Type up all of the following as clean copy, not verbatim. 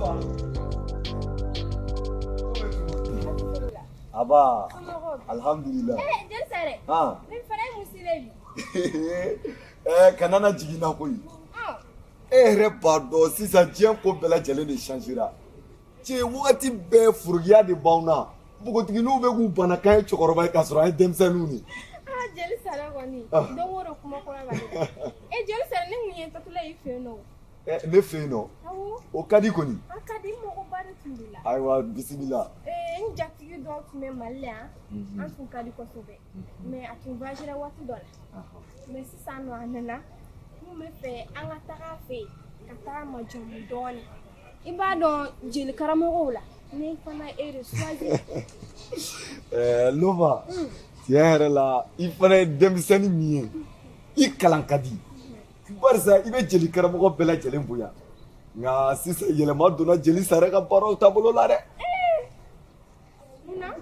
Lofa. Aba. Alhamdulillah. Eh, jeli sare. Ah. Ne fana ye musile bi. Eh, kana na jigin na koyi. E yɛrɛ b'a dɔn sisan diɲɛ ko bɛɛ lajɛlen de changera. Cɛ wagati bɛɛ furugiya de b'anw na. Npogotigininw bɛ k'u bana k'an ye cɛkɔrɔba ye k'a sɔrɔ an ye denmisɛnninw de. Ah, jeli sare kɔni. Don o don kuma kura b'ale la. Eh, jeli sare ne kun ye tatula i fɛ yen nɔ. Eh, ne fɛ yen nɔ. Awɔ. O ka di kɔni. A ka di mɔgɔba de tun b'i la. Ayiwa bisimila. Eh, n jatigi dɔ tun bɛ Mali la yan. An tun ka di kosɛbɛ. Mais a tun voyagera waati dɔ la. Mais sisan nɔ a nana. N kun bɛ fɛ an ka taga a fɛ yen ka taga majamu dɔɔnin. I b'a dɔn jeli karamɔgɔw la. Ne fana e de choisi. Eh, Lofa. Tiɲɛ yɛrɛ la i fana ye denmisɛnnin min ye i kalan ka di. Barisa i bɛ jeli karamɔgɔ bɛɛ lajɛlen bonya. Nka sisan yɛlɛma donna jeli sare ka baaraw taabolo la dɛ. Munna?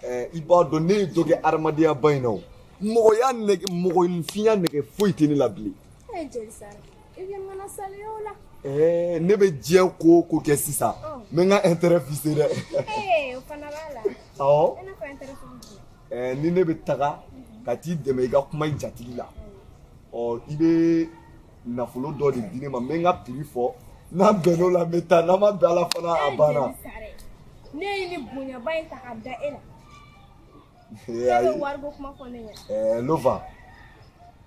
Eh, i b'a dɔn ne ye dɔ kɛ adamadenya ba in na o. Mɔgɔya nege mɔgɔninfinya nege foyi tɛ ne la bilen. Eh, jeli sare. I bɛ mana saliya o la. Eh, ne bɛ diɲɛ ko o ko kɛ sisan. N bɛ n ka intérêt fixer dɛ. Eh, o fana b'a la. Awɔ. I n'a fɔ intérêt sugu jumɛn? Eh, ni ne bɛ taga ka t'i dɛmɛ i ka kuma i jatigi la. Ɔ i bɛ nafolo dɔ de di ne ma n bɛ n ka prix fɔ n'an bɛnn'o la n bɛ taa n'an ma bɛn a la fana a Eh, banna. jeli sare. Ne ye ni bonyaba in ta ka da e la. Eh, E bɛ ayi. wariko kuma fɔ ne ɲɛna. Eh, Lofa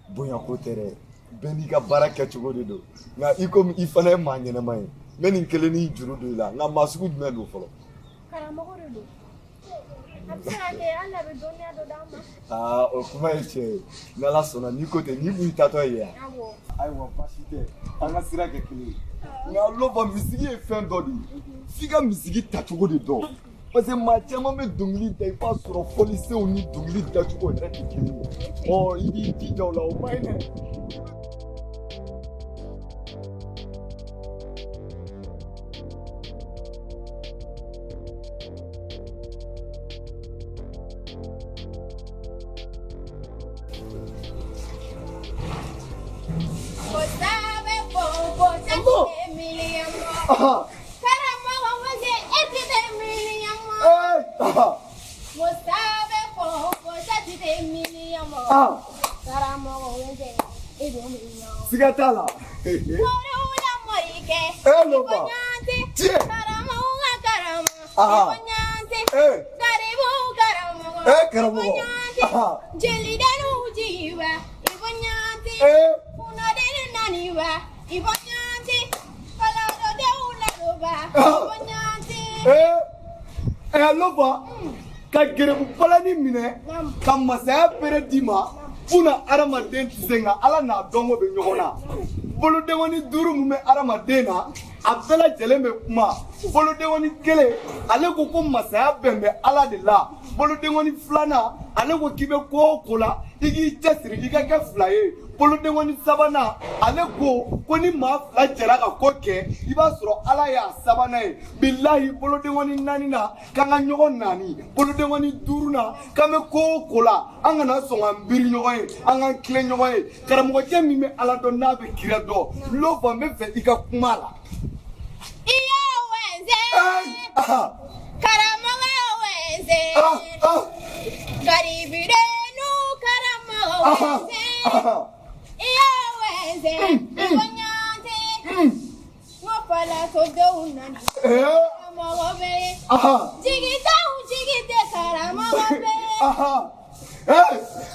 bonya ko tɛ dɛ bɛɛ n'i ka baara kɛcogo de don nka i komi i fana ye maa ɲɛnama ye n bɛ nin kelen ni juru don i la nka maa sugu jumɛn don fɔlɔ. Karamɔgɔ de don. A bɛ se ka kɛ hali a bɛ dɔnniya dɔ d'an ma. Aa o kuma ye tiɲɛ ye n'Ala sɔnna n'i ko ten n'i kun y'i taatɔ ye yan. Awɔ. Ayiwa baasi tɛ an ka sira kɛ kelen ye nka Lofa misigi ye fɛn dɔ de ye f'i ka misigi tacogo de dɔn parce que maa caman bɛ dɔnkili da i b'a sɔrɔ fɔlisenw ni dɔnkili dacogo yɛrɛ tɛ kelen ye ɔ i b'i jija o la o man ɲi dɛ. Aha. Karamɔgɔ wɛsɛ e ti tɛ miliyɔn mɔ. Ee, aha. Musa bɛ fɔ musa ti tɛ miliyɔn mɔ. Ah. Karamɔgɔ wɛsɛ e bɛ miliyɔn. Siga t'a la. Moriw la mori kɛ. Eh, Lofa. I ko ɲɔgɔn Tiɲɛ. Karamɔgɔw ka karamɔgɔ. Aha. I ko ɲɔgɔn Eh. Garibuw karamɔgɔ. Eh, karamɔgɔ. I ko ɲɔgɔn Aha. Jelidenw jigiba. I ko ɲɔgɔn Eh. Kunnadeni naniba. I ko ɲɔgɔn Kɔlɔdɔdenw ladoba. I Ah. ko ɲɔgɔn Eh, eh, Lofa ka gɛrɛbu balani minɛ ka masaya bere d'i ma funa adamaden tɛ se nka ala n'a dɔnko bɛ ɲɔgɔn na bolodenkɔni duuru min bɛ adamaden na a bɛɛ lajɛlen bɛ kuma bolodenkɔni kelen ale ko ko masaya bɛn bɛ ala de la bolodenkɔni filanan ale ko k'i bɛ ko o ko la i k'i cɛsiri i ka kɛ fila ye bolodenkɔni sabanan ale ko ko ni maa fila jɛra ka ko kɛ i b'a sɔrɔ ala y'a sabanan ye bilahi bolodenkɔni naaninan k'an ka ɲɔgɔn naani bolodenkɔni duurunan k'an bɛ ko o ko la an kana sɔn k'an biri ɲɔgɔn ye an k'an tilen ɲɔgɔn ye karamɔgɔcɛ min bɛ ala dɔn n'a bɛ kira dɔn Lofa n bɛ fɛ i ka kuma a la. I y'o wɛsɛ. Aha. Karamɔgɔ wɛsɛ. Ah, ah. Garibidenu karamɔgɔ Aha. wɛsɛ. Aha. I y'o wɛsɛ. I ko ɲɔgɔn N ko falasodenw nana. Eh. Karamɔgɔ bɛ ye. Aha. Jigi t'anw jigi tɛ karamɔgɔ bɛ ye. Aha. Eh,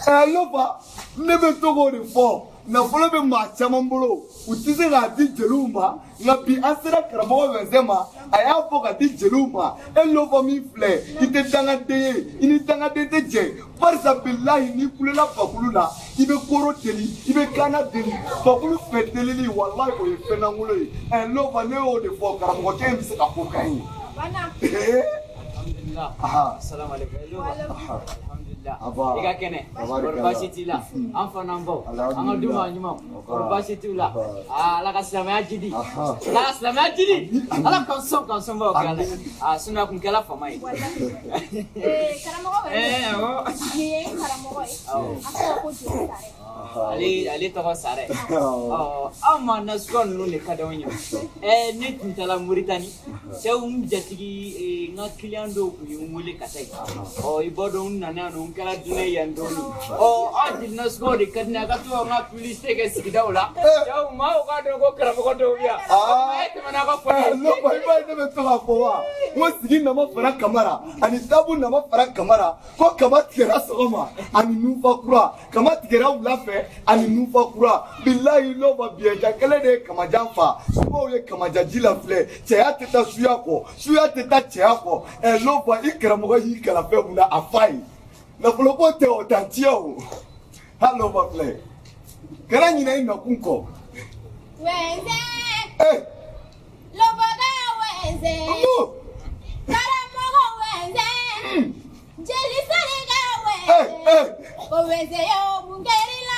eh, Lofa ne bɛ to k'o de fɔ nafolo bɛ maa caman bolo u tɛ se k'a di jeliw ma nka bi an sera karamɔgɔ wɛsɛ ma a y'a fɔ ka di jeliw ma e Lofa min filɛ i tɛ dangaden ye i ni dangaden tɛ jɛ barisa bilahi n'i kulela bakulu la i bɛ koro deli i bɛ kana deli bakulu fɛ delili walahi o ye fɛn lankolon ye ɛ Lofa ne y'o de fɔ karamɔgɔkɛ in bɛ se ka ko k'an ye. Banna. Ee. Alhamdulillah. Aha. Assalamu alaikum. Waalaikum. Alhamdulillah. Aba. I ka kɛnɛ. Tabarikala. Kɔri baasi t'i la. An fa n'an baw. An ka du maa ɲumanw. Kɔri baasi t'u la. Aa Ala ka silamɛya jidi. Aha. Ala ka silamɛya jidi. Ala k'an sɔn k'an sɔnbaw kɛ ala. Aa sinon a kun kɛla fama ye. Ee, karamɔgɔ wɛsɛ. Eh, awɔ. Nin ye n karamɔgɔ ye. Awɔ. A tɔgɔ ko jeli sare. Ale tɔgɔ Sare. Aw ma nasuguya ninnu de ka d'anw ye. Ne tun taara Moritani, cɛw n jatigi n ka client dɔw tun ye n wele ka taa yen. I b'a dɔn n nana yan nɔ, n kɛra dunan ye yan dɔɔni. Aw jeli nasuguyaw de ka di ne ye, a ka to ka n ka publicité kɛ sigidaw la. Cɛw maaw k'a dɔn ko karamɔgɔ dɔw bɛ yan. A ye tɛmɛ n'a ka fɔli ye. Lofa, i b'a ye ne bɛ to k'a fɔ wa, n ko sigi nama fara Kamara ani tabu nama fara Kamara, ko kaba tigɛra sɔgɔma ani nufa kura, kama tigɛra wula fɛ ani nufa kura. Bilahi Lofa, biɲɛja kɛlɛ de ye kamajan fa, sumaw ye kamaja ji la filɛ, cɛya tɛ taa suya kɔ, suya tɛ taa cɛya kɔ. Lofa, i karamɔgɔ y'i kalan fɛn mun na, a fa ye nafoloko tɛ o tan tiɲɛ o. Ha Lofa filɛ, kana ɲinɛ i nakun kɔ. Wɛnzɛn. Lofa ka wɛnzɛn. Karamɔgɔ wɛnzɛn. Jeli sani ka wɛnzɛn. Ko wɛnzɛn yo mun kɛr'i la.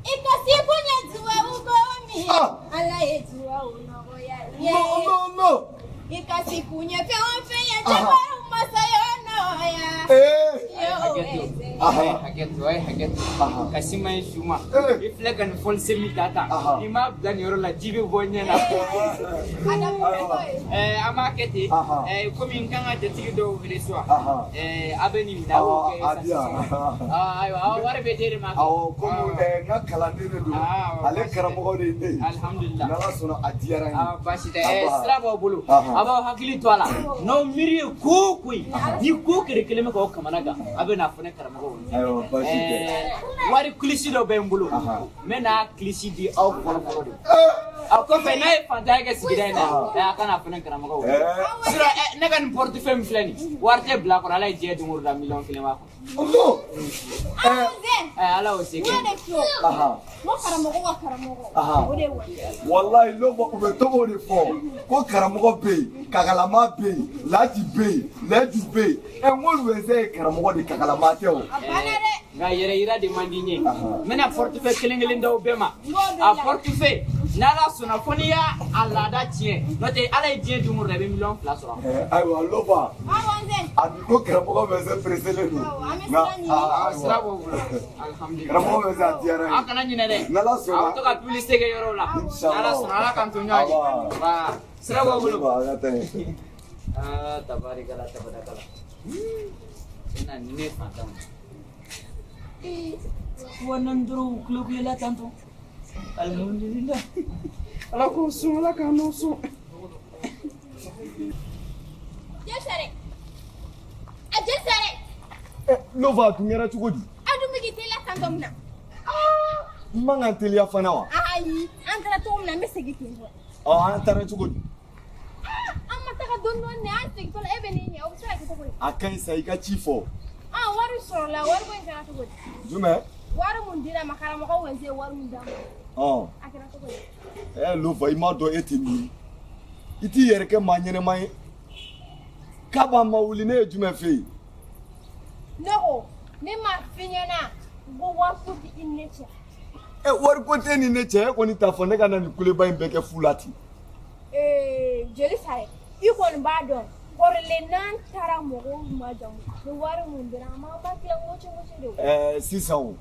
I ka seko ɲɛ duwawu ko min. Ala ye duwawu nɔgɔya i ye. Non, non. I ka seko ɲɛ fɛn o fɛn ye, jabaru masa y'o nɔgɔya. Hakɛto, a ye hakɛto. Kasi ma ɲi su ma. I filɛ ka nin fɔlisen min ta tan, n'i m'a bila nin yɔrɔ la, ji bɛ bɔ ɲɛ na. An b'a kɛ ten, komi n kan ka jatigi dɔw wele sisan, a bɛ nin minɛ, a b'o kɛ sisan. Ayiwa, aw wari bɛ d'e de ma. Awɔ, komi n ka kalanden de don, ale karamɔgɔ de ye ne ye. Alihamudulila. N'Ala sɔnna a diyara n ye. Baasi tɛ, sira b'aw bolo, a b'aw hakili to a la. N'aw miiri ye ko o ko ye, ni ko kere kelen bɛ k'aw kamana gan, a bɛ n'a fɔ ne karamɔgɔ ye. Ayiwa, baasi tɛ. Wari kilisi dɔ bɛ n bolo, n bɛ n'a kilisi di aw fɔlɔ fɔlɔ de. A kɔfɛ n'a ye fantanya kɛ sigida in na, a kana fɔ ne karamɔgɔ ye. Sinon ne ka nin portefeuille min filɛ nin, wari tɛ bila a kɔnɔ, Ala ye diɲɛ don o don da 1 million b'a kɔnɔ. Ala y'o se kɛ. N ko karamɔgɔ ka karamɔgɔ, o de ye wɛnzɛn. Walayi Lofa, u bɛ to k'o de fɔ ko karamɔgɔ bɛ yen, kakalama bɛ yen, laji bɛ yen, lɛju bɛ yen. N ko wɛnzɛn ye karamɔgɔ de, kakalama tɛ o. A banna dɛ. Nka yɛrɛ yira de man di n ye. N bɛna portefeuille kelen kelen d'aw bɛɛ ma. A portefeuille, n'Ala sɔnna fo n'i y'a laada tiɲɛ, n'o tɛ Ala ye diɲɛ don o don i bɛ 2 million sɔrɔ. Ayiwa Lofa, a bi ko karamɔgɔ wɛnzɛn pereselen don. An bɛ sira ɲini. Sira b'o bolo. Alihamudulila. Karamɔgɔ wɛnzɛn, a diyara n ye. Aw kana ɲinɛ dɛ. N'Ala sɔnna. Aw bɛ to ka publicité kɛ yɔrɔw la. N'Ala sɔnna, Ala k'an to ɲɔgɔn ye. Sira b'aw bolo. An ka taa yen. Aa tabarikala tabarakala. Tiɲɛ na nin ne ye fantanw ye. Wannan dɔrɔn kulo kuyela tantɔ. Alhamdulillah. Ala k'o sɔn, Ala k'an n'o sɔn. Jeli Sare. A Jeli Sare. Lofa, a tun kɛra cogo di? Aw dun bɛ k'i teliya tantɔ mun na? N man kan teliya fana wa? Ayi, an taara cogo min na, n bɛ segin ten tɔ. An taara cogo di? An ma taga dɔɔni dɔɔni dɛ, an segintɔ la e bɛ ne ɲɛ, o bɛ se ka kɛ cogo di? A ka ɲi sa, i ka ci fɔ. Wari sɔrɔla, wari ko in kɛra cogo di? Jumɛn? Wari mun dira ma, karamɔgɔ wɛnzɛn ye wari mun d'a ma. A kɛra cogo di? Lofa, i m'a dɔn e tɛ miiri. I t'i yɛrɛ kɛ maa ɲɛnɛma ye. K'a ma wuli, ne ye jumɛn f'e ye? Ne ko, ne m'a f'i ɲɛna ko wari ko tɛ i ni ne cɛ. Wari ko tɛ ni ne cɛ, e kɔni t'a fɔ ne ka na nin kuleba in bɛɛ kɛ fu la ten. Jeli Sare, i kɔni b'a dɔn kɔrɔlen n'an taara mɔgɔw majamu ni wari mun dira an b'an ba tila ŋoce ŋoce de o. Sisan o,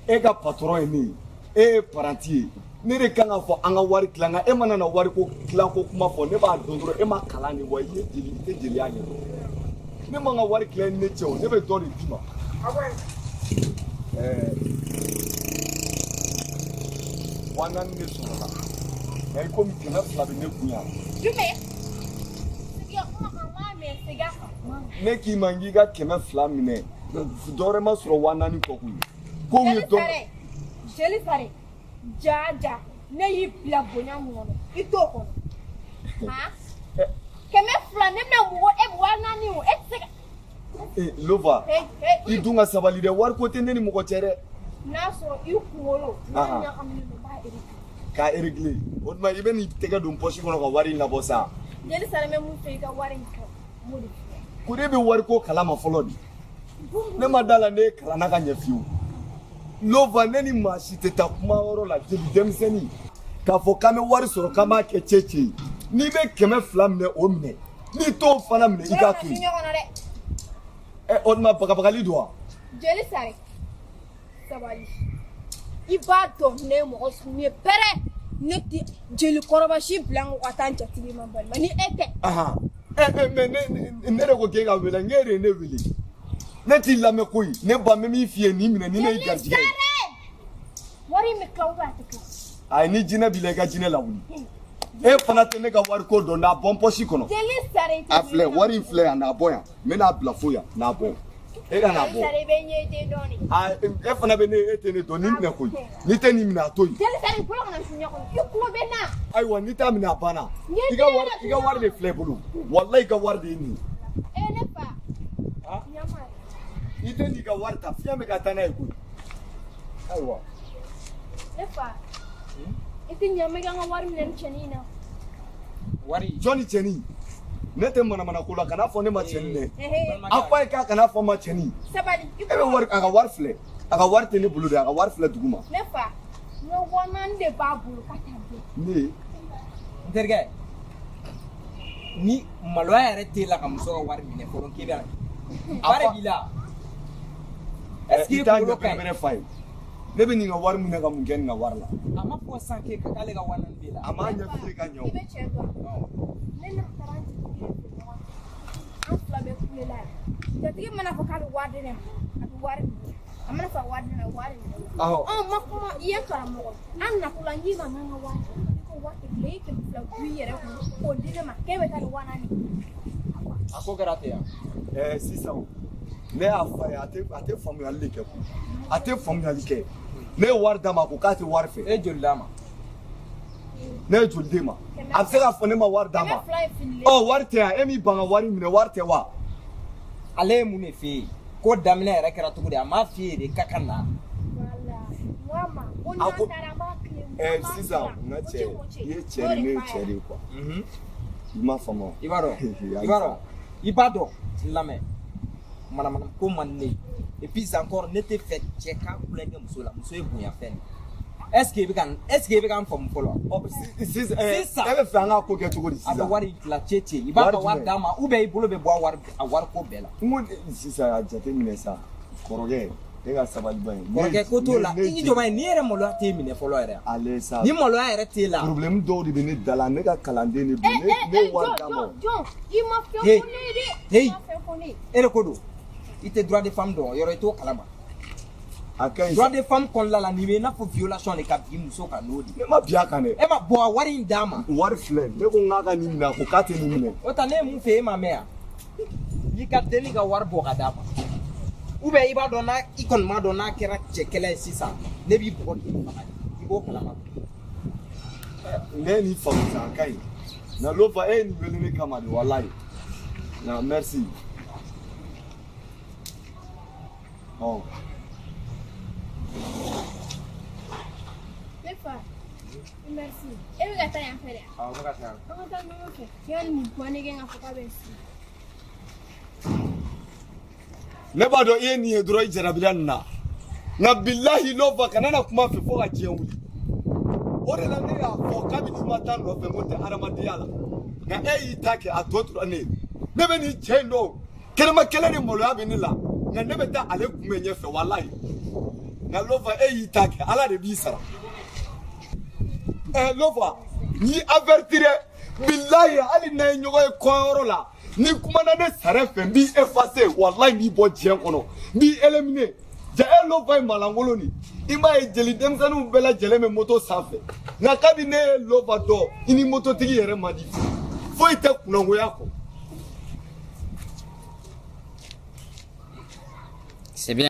e ka patron ye ne ye, e ye paranti ye, ne de kan ka fɔ an ka wari tila, nka e mana na wari ko tilanko kuma fɔ, ne b'a dɔn dɔrɔn e ma kalan de wa, i ye jeli, i tɛ jeliya ɲɛdɔn. Ne man ka wari tila ni ne cɛ o, ne bɛ dɔ de d'i ma. 4000 de sɔrɔla, nka i komi 200 bɛ ne kun yan. Jumɛn? Segin a kuma kan, n m'a mɛn, segin a kan. Ne k'i ma n k'i ka 200 minɛ, dɔwɛrɛ ma sɔrɔ 4000 kɔ koyi. Kow ye dɔ. Jeli Sare, ja ja, ne y'i bila bonya mun kɔnɔ, i t'o kɔnɔ. Han? 200, ne bɛna mɔgɔ e 4000 o, e tɛ se ka. Lofa, i dun ka sabali dɛ, wari ko tɛ ne ni mɔgɔ cɛ dɛ. N'a sɔrɔ i kunkolo n'a ɲagaminen don, n b'a réglé. K'a réglé, o tuma i bɛ n'i tɛgɛ don poche kɔnɔ ka wari in labɔ sa. Jeli Sare, n bɛ mun fɛ i ka wari in kɔ, n b'o de f'i ye. Ko ne bɛ wari ko kalama fɔlɔ de. Ne ma da la ne ye kalanna ka ɲɛ fiyewu. Lova, ne ni maa si tɛ taa kuma yɔrɔ la jeli denmisɛnnin k'a fɔ k'an bɛ wari sɔrɔ k'an b'a kɛ cɛ cɛ ye. N'i bɛ 200 minɛ, o minɛ, n'i t'o fana minɛ, i k'a to yen. O tuma bagabagali don wa? Jeli Sare, sabali. I b'a dɔn ne ye mɔgɔ sugu min ye pɛrɛ. Ne tɛ jelikɔrɔba si bila n kɔ ka taa n jatigi ma balima ni e tɛ. Mais ne de ko k'e ka wele, n k'e de ye ne wele. Ne t'i lamɛn koyi, ne ba n bɛ min f'i ye nin minɛ ni ne y'i garijɛgɛ ye. Wari in bɛ tila ou bien a tɛ tila? Ayi, ni jinɛ b'i la i ka jinɛ lawuli. E fana tɛ ne ka wariko dɔn, n'a bɔ n pɔsi kɔnɔ. Jeli sara i tɛ. A filɛ, wari in filɛ yan, n'a bɔ yan, n bɛn'a bila fo yan, n'a bɔ. E ka n'a bɔ. Jeli sara i bɛ ɲɛ den dɔɔni. Aa, e fana bɛ ne, e tɛ ne dɔn, nin minɛ koyi. N'i tɛ nin minɛ a to yen. Jeli sara i bolo kana su ɲɛ kɔnɔ, i tulo bɛ n na. Ayiwa, n'i t'a minɛ a banna. I ka wari de filɛ i bolo. Walayi i ka wari de ye nin ye. E ne fa. I tɛ n'i ka wari ta, fiɲɛ bɛ ka taa n'a ye koyi. Ayiwa. Ne fa. I tɛ ɲa ma i ka n ka wari minɛ ni cɛnin in na. Wari. Jɔn ni cɛnin? Ne tɛ manamana ko la, kana fɔ ne ma cɛnin dɛ. A fɔ a ye k'a kana fɔ n ma cɛnin. Sabali. E bɛ wari, a ka wari filɛ. A ka wari tɛ ne bolo dɛ, a ka wari filɛ dugu ma. Ne fa, n ka 4000 de b'a bolo ka taa bɛn. Ne. N terikɛ, ni maloya yɛrɛ t'e la ka muso ka wari minɛ fɔlɔ k'e bɛ na. Wari b'i la. Est-ce que i kunkolo ka ɲi? Fa ye. Ne bɛ nin ka wari minɛ ka mun kɛ nin ka wari la? A ma fɔ sisan k'ale ka 4000 b'e la. A m'a ɲɛf'i ye ka ɲɛ o. I bɛ cɛ dɔn. Ne n'a taara n jatigi fɛ ɲɔgɔn fɛ. An fila bɛɛ kulela yan. Jatigi mana fɔ k'a bɛ wari di ne ma, a bɛ wari minɛ. A mana fɔ a wari di ne ma, a bɛ wari minɛ. Ɔ ma kuma i ye karamɔgɔ. An natɔla n k'i ma n ka wari di. I ko wari tɛ bilen, i ye 200 du i yɛrɛ kun k'o di ne ma k'e bɛ taa ni 4000 ye. A ko kɛra ten yan. Sisan ne y'a fɔ a ye, a tɛ faamuyali de kɛ koyi. A tɛ faamuyali kɛ. Ne ye wari d'a ma, a ko k'a tɛ wari fɛ. E joli d'a ma? Ne ye joli d'e ma? A bɛ se k'a fɔ ne ma wari d'a ma. Ɔ wari tɛ yan, e m'i ban ka wari minɛ, wari tɛ wa? Ale ye mun de f'e ye? Ko daminɛ yɛrɛ kɛra cogo di? A m'a f'i ye de k'a ka na. A ko sisan n ka cɛ, i ye cɛ de, ne ye cɛ de ye quoi. I m'a faamu. I b'a dɔn, i b'a dɔn, n lamɛn. Manamana ko man di ne ye. Et puis encore, ne tɛ fɛ cɛ ka kulonkɛ muso la, muso ye bonya fɛn de. Est-ce que i bɛ ka n faamu fɔlɔ? Sisan e bɛ fɛ an ka ko kɛ cogo di sisan? A bɛ wari tila cɛ cɛ, i b'a ka wari d'a ma ou bien i bolo bɛ bɔ a wari ko bɛɛ la. N ko sisan a jateminɛ sa, kɔrɔkɛ, e ka sabali ba ye. Kɔrɔkɛ ko t'o la, i jɔ ba ye, ni yɛrɛ maloya t'e minɛ fɔlɔ yɛrɛ. Ale sa. Ni maloya yɛrɛ t'e la. Problème dɔw de bɛ ne da la, ne ka kalanden de don, ne ye wari d'a ma. Jɔn, i ma fɛn fɔ ne ye dɛ. I ma fɛn fɔ ne ye. E de ko don. I tɛ droit de femme dɔn, yɔrɔ i t'o kalama. A ka ɲi. Droit de femme kɔnɔna la, nin bɛ i n'a fɔ violation de ka bin muso kan n'o de. Ne ma bin a kan dɛ. E ma bɔ a wari in d'a ma. Wari filɛ, ne ko n k'a ka nin minɛ, a ko k'a tɛ nin minɛ. O ta ne ye mun fɛ e ma mɛn yan? N'i ka teli ka wari bɔ ka d'a ma. Ou bien i b'a dɔn n'a i kɔni m'a dɔn n'a kɛra cɛ kɛlɛ ye sisan, ne b'i bugɔ k'i faga, i b'o kalama. Ne ye nin faamu sa, a ka ɲi. Na Lofa, e ye nin wele ne kama de, walayi. Na merci. Oh. Ne fa, merci. E bɛ ka taa yan fɛ dɛ? Awɔ, n bɛ ka taa yan. An ka taa ɲɔgɔn fɛ. Yanni nin guwanegɛ ka fɔ k'a bɛ n si. Ne b'a dɔn i ye nin ye dɔrɔn i jarabila nin na. Nka bilahi Lofa, kana na kuma fɛ fo ka diɲɛ wuli. O de la ne y'a fɔ kabini i ma taa nɔfɛ n ko tɛ hadamadenya la. Nka e y'i ta kɛ a tɔ tora ne ye. Ne bɛ nin cɛ in dɔn. Kɛnɛma kɛlɛ ni maloya bɛ ne la. Nka ne bɛ taa ale kunbɛn ɲɛfɛ walayi. Nka Lofa e y'i ta kɛ, Ala de b'i sara. Lofa, n y'i avertir dɛ. Bilahi hali n'an ye ɲɔgɔn ye kɔɲɔyɔrɔ la, ni kumana ne sara fɛ n b'i effacer, walayi n b'i bɔ diɲɛ kɔnɔ, n b'i éliminer. Ja e Lofa ye malankolon de ye. I m'a ye jeli denmisɛnninw bɛɛ lajɛlen bɛ moto sanfɛ. Nka kabi ne ye Lofa dɔn, i ni mototigi yɛrɛ man di. Foyi tɛ kunnangoya kɔ. C'est bien.